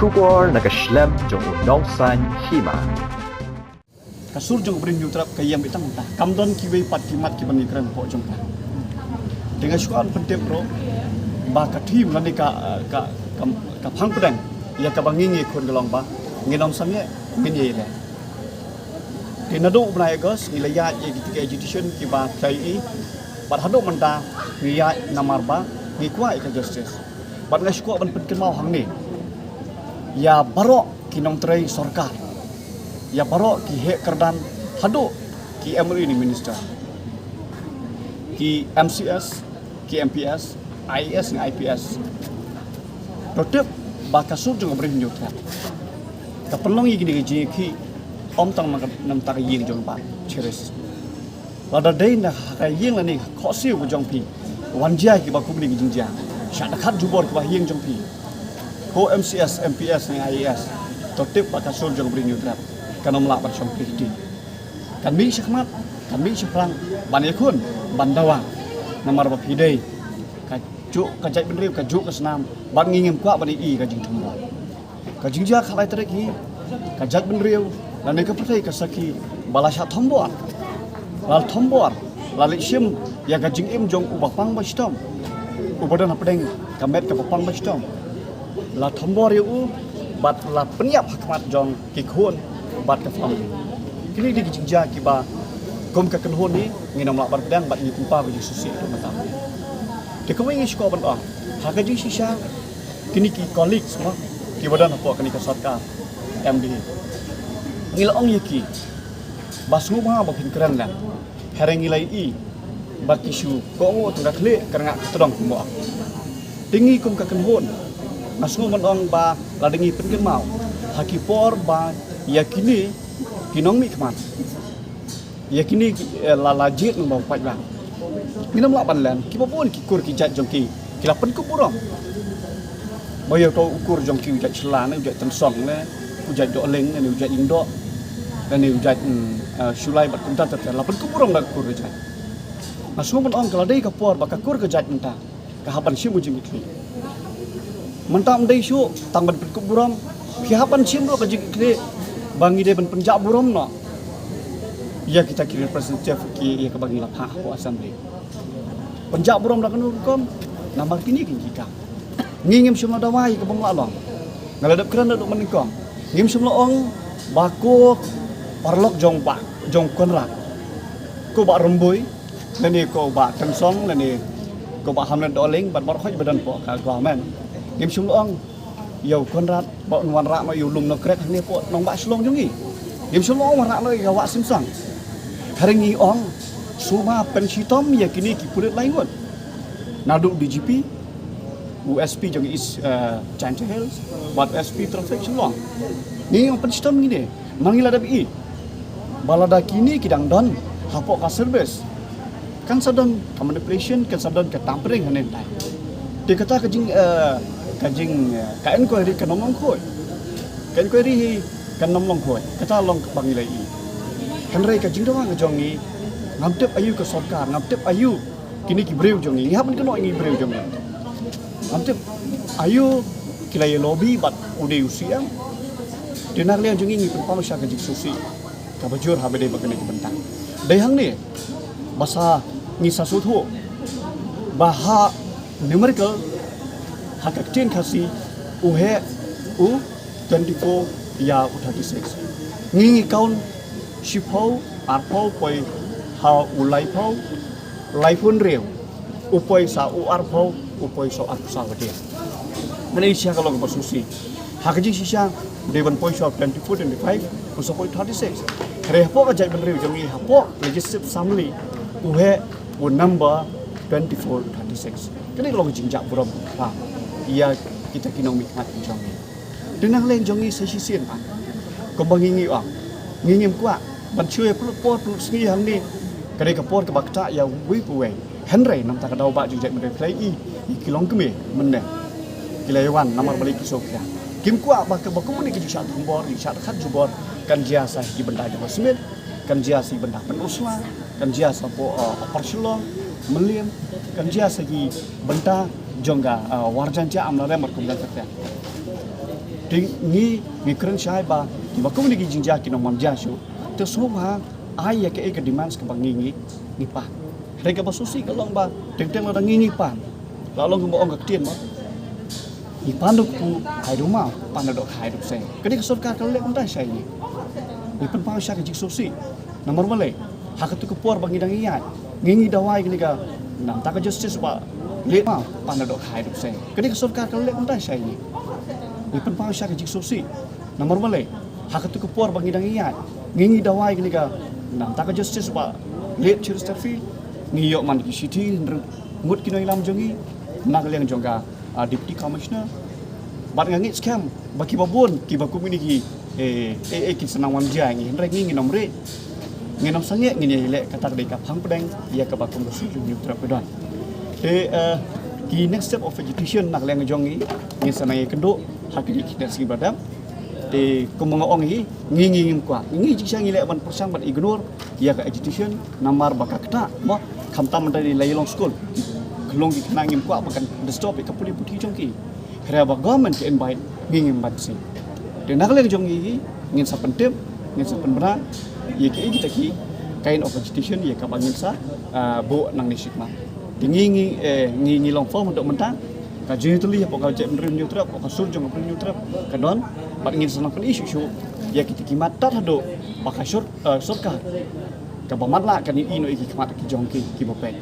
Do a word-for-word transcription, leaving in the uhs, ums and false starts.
Khubor na ka shlem jong u Nongsaiñ Hima. Ka sur jong u Briew Hynñiewtrep ka ïeng beit tang mynta. Kam don kiwei pat ki mat kiban ïakren hapoh jong ka. Te nga shu kwah pyntip ruh ba ka thim lane ka, ka, ka, ka phang pdeng ïa kaba ngi ngi khun ka long ba ngin ym sam ïa, ngin ïa ïaleh. Te naduh u bnai August ngi la ïaid ïa kita ki agitation kiba thlai ïa i. Bad haduh mynta ngi ïaid namar ba ngi kwah ïa ka justice. Bad nga shu kwah ban pynkynmaw hangne ïa baroh ki nongtrei sorkar, ïa baroh ki heh kyrdan, haduh ki M R E ne minister, ki M C S, ki M P S, I A S ne I P S. To tip ba ka sur jong u Briew Hynñiewtrep ka pynlong ïa kine ki jingïakhih ym tang na ka, na ka bynta ka ïing jong u Bah Cherish. Lada dei na ka ïing lane ka khohsiew ka jong phi, wan jia kiba kumne ki jingjia. Shah da khat jubor kiba ha ïing jong phi. Ko M C S, M P S ne I A S, to tip ba ka sur jong u Briew Hynñiewtrep kan ym lah ban shong phi kti. Kan mih shakhmat, kan mih shaphrang, ban ïakhun, ban dawa. Namar ba phi dei ka juh ka jaitbynriew, ka juh ka snam, bad ngi ngim kwah ban ïohi ka jingthombor. Ka jingjia khatlai tarik hi, ka jaitbynriew lane ka pyrthei ka sakhi ba la shah thombor, la thombor, la leit shim ïa ka jingim jong uba pang ba shitom, uba don hapdeng ka met kaba pang ba shitom. La thombor ïa u bad la pynïap ha khmat jong ki khun bad ka family. Kine dei ki jingjia kiba kum ka kynhun hi ngin ym lah ban pdiang bad ngi pynpaw ka jingsngewsih ruh mynta. Te kumne ngi shu kwah ban ong ha ka jingshisha, kine ki colleagues mo kiba don hapoh kane ka sorkar M D A, ngi la ong ïa ki ba sngewbha ba phin kren lem. Hynrei ngi la ïohi ba ki shu kohnguh tang ka khlieh ka rngah ka tdong kumba ong. Te ngi kum ka kynhun nga sngewbha ban ong ba lada ngi pynkynmaw ha ki por ba ïa kine ki nongmihkhmat, ïa kine ki, eh, la, la jied nang ba u paidbah, ngin ym lah ban len. Kiba bun ki kur ki jait jong ki ki la pynkup burom. Ba ïa uto u kur jong ki u jait Shylla ne u jait Tynsong ne u jait Dohling ne u jait Lyngdoh ne u jait, mm, eh, Shullai bad kumta ter ter, la pynkup burom da ka kur ka jait. Nga sngewbha ban ong ka la dei ka por ba ka kur ka jait mynta ka hap ban shim u jingkitkhlieh. Mynta ym dei shuh tang ban pynkup burom, phi hap ban shim ruh ka jingkitkhlieh ba ngi dei ban pynjah burom noh ïa kita ki representative ki ïa kaba ngi la phah hapoh Assembly. Pynjah burom da kano rukom? Namar kine ki jingkam. Ngi ngim shym la dawa ïa kaba ym lah long. Nga la dep kren naduh mynnyngkong. Ngim shym la ong ba ko paralok jong u Bah, jong u Conrad, ko Bah Rymbui lane ko Bah Tynsong lane ko Bah Hamlet Dohling bad baroh kiba don hapoh ka government. Ngim shym la ong ïa u Conrad ba un wanrah noh ïa u lum Nongkrek hangne hapoh nongbah Shillong jong ngi. Ngim shym la ong wanrah noh ïa ka wah Simsang. Hynrei ngi ong sngewbha pynshitom ïa kine ki pulit laingut, naduh D G P, u S P jong East, eh, Jaintia Hills bad u S P Traffic Shillong. Ngi ong pynshitom ïa kine. Namar ngi la dep ïohi ba lada kine ki dang don hapoh ka service, kan sa don ka manipulation, kan sa don ka tampering hangne nangtai. Te kata ka jing, eh, ka jing, eh, ka inquiry kan ym long khuid. Ka inquiry hi kan ym long khuid. Kata long kaba ngi la ïohi. Hynrei ka jingdawa ka jong ngi, ngam tip aïu ka sorkar, ngam tip aïu kine ki briew jong ngi, ngi hap ban kynnoh ïa ngi briew jong ngi. Ngam tip aïu ki la ïa lobby bad u dei u C M. Te na ka liang jong ngi ngi pynpaw sha ka jingsngewsih kaba jur haba ïadei bad kane ka bynta. Dei hangne ba sa ngi sa sngewthuh ba ha numerical, ha ka ktien Khasi, u heh u twenty-four ïa u thirty-six. Ngi ngi count shiphew, arphew, poi ha u laiphew, laiphew hynriew, u poi sa u arphew, u poi sa u arphew saw hadien. Mynne shisha ka long kaba sngewsih. Ha ka jingshisha u dei ban poi sa u twenty-four, twenty-five, u sa poi thirty-six. Hynrei hapoh ka jaitbynriew jong ngi, hapoh Legislative Assembly, u heh u number twenty-four thirty-six. Kane ka long ka jingjah burom ba ïa kita ki nongmihkhmat jong ngi. Te na ka liang jong ngi sa shisien pat, kumba ngi ngi ong, ngi ngim kwah ban shu ïa pynlut por pynlut sngi hangne. Ka dei ka por kaba ktah ïa uwei pa uwei. Hynrei namar ka daw ba jong jaitbynriew, ki la ïohi ïa ki longkmie mynne, ki la ïa wan namar balei ki sngewkhia. Kim kwah ba kaba kumne ka jingshah thombor, jingshah dkhot jubor kan jia sa ki bynta jong ka smit, kan jia sa ki bynta Pynursla, kan jia sa hapoh, uh, Upper Shillong, Mylliem, kan jia sa ki bynta jong ka, uh, Warjaiñtia, Amlarem bad kumta ter ter. Te ngi ngi kren shai ba kiba kum kine ki jingjia kin ym wan jia shuh. Te sngewbha ai ïa kaei ka demands kaba ngi ngi ngi pan. Hynrei kaba sngewsih ka long ba teng teng lada ngi ngi pan, la long kumba ong ka ktien mo, ngi pan da u kpu, hai da u maw, pan da u dohkha hai da u bseiñ. Kane ka sorkar ka la leh kumta shai ngi. Ngi pynpaw sha ka jingsngewsih. Namar balei? Ha katu ka por ba ngi dang ïaid, ngi ngi dawa ïa kane ka, namar ka justice ba leh, maw, pan da u dohkha hai da u bseiñ. Kane ka sorkar ka la leh kumta shai ngi. Ngi pynpaw sha ka jingsngewsih. Namar balei? Ha katu ka por ba ngi dang ïaid, ngi ngi dawa ïa kane ka, namar ka justice ba leh Cheristerfield. Ngi ïoh man ki shithi hynriew ngut ki nongïalam jong ngi na ka liang jong ka, ah, Deputy Commissioner. Bad nga ngeit skhem ba kiba bun kiba kum kine ki, eh, eh, eh, kin sa nang wan jia ïa ngi, hynrei ngi ngin ym rieh, ngin ym sangeh, ngin ïaleh kata ka dei ka phang pdeng ïa kaba kum ka Sur Hynñiewtrep ka don. Te, eh, ki next step of agitation na ka liang jong ngi, ngin sa nang ïakynduh ha kine ki next ki ba dep. Te kumba nga ong hi, ngi ngi ngim kwah, ngi jingshisha ngi leh ban pyrshang ban ignore ïa ka agitation namar ba ka ktah mo, khamtam mynta dei la ïa long skul, khlong ki khynnah ngim kwah ba kan disturb ïa ka pule puthi jong ki. Hynrei ba government ka invite, ngi ngim ban sngewsih. Te na ka liang jong ngi hi, ngin sa pyntip, ngin sa pynbna ïa kiei kita ki kind of agitation ïa kaba ngin sa, ah, buh nangne shakhmat. Te ngi ngi, eh, ngi ngi long firm haduh mynta. Ka jingïatylli hapoh ka jaid bynriew Hynñiewtrep, hapoh ka sur jong ka bynriew Hynñiewtrep ka don. Bad ngin sa nang pyni shuh shuh ïa kita ki mat tad haduh ba ka sor-, eh, sorkar kaba matlah kan ïohi noh ïa ki khmat ki jong ki kiba peit.